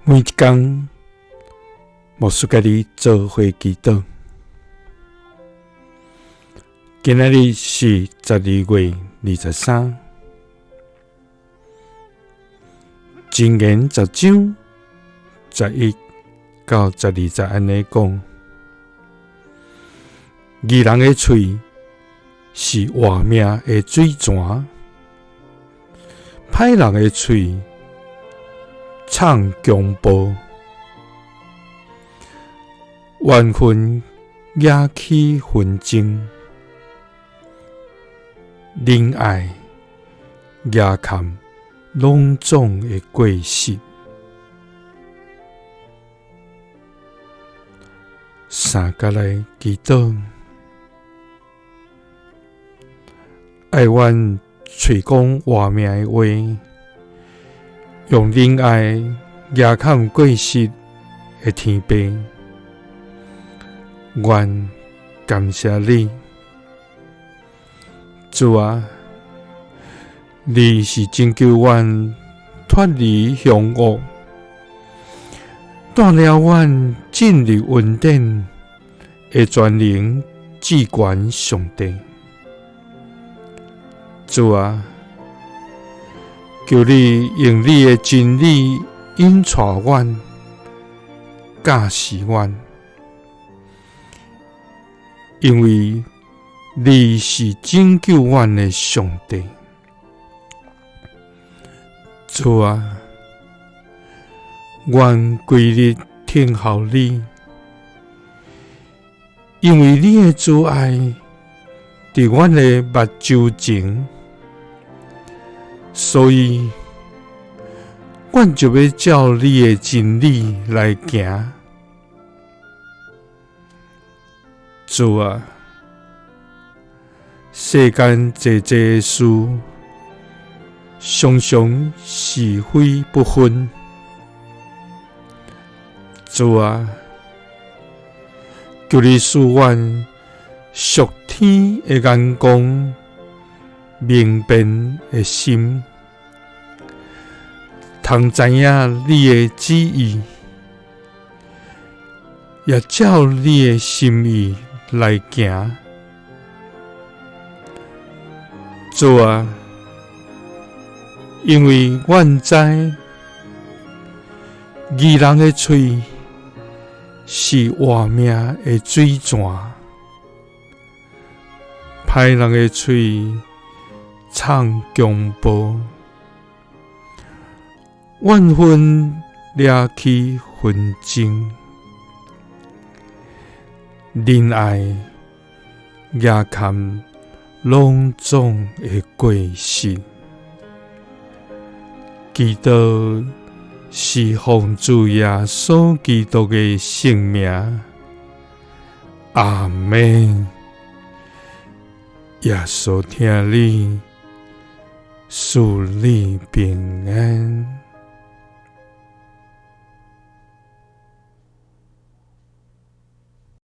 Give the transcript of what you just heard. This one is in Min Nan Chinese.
每一工，牧師佮你做伙祈禱。今仔日是12月23，箴言10章11到12節按呢講：義人的喙是活命的水泉，歹人的喙藏強暴，怨恨惹起紛爭，仁愛遮蓋攏總的過失。三佮來祈禱，愛阮喙講活命的話，用仁愛遮蓋過失的天父，阮感謝你，主啊，你是拯救阮脫離兇惡，帶領阮進入恩典的全能至懸上帝。主啊，求你用你的真理引帶阮、教示阮，因為你是拯救阮的上帝。主啊，阮規日聽候你，因為你的慈愛佇阮的目睭前，所以阮就欲照你的真理來行。主啊，世間濟濟的事，常常是非不分。主啊，求你賜阮屬天的眼光、明辨的心，通知影你的旨意，也照你的心意來行。主啊，因為阮知義人的喙是活命的水泉，歹人的喙藏強暴，怨恨惹起紛爭，仁愛遮蓋攏總的過失。祈禱是奉主耶穌基督的聖名，阿們。耶穌疼你，賜你平安。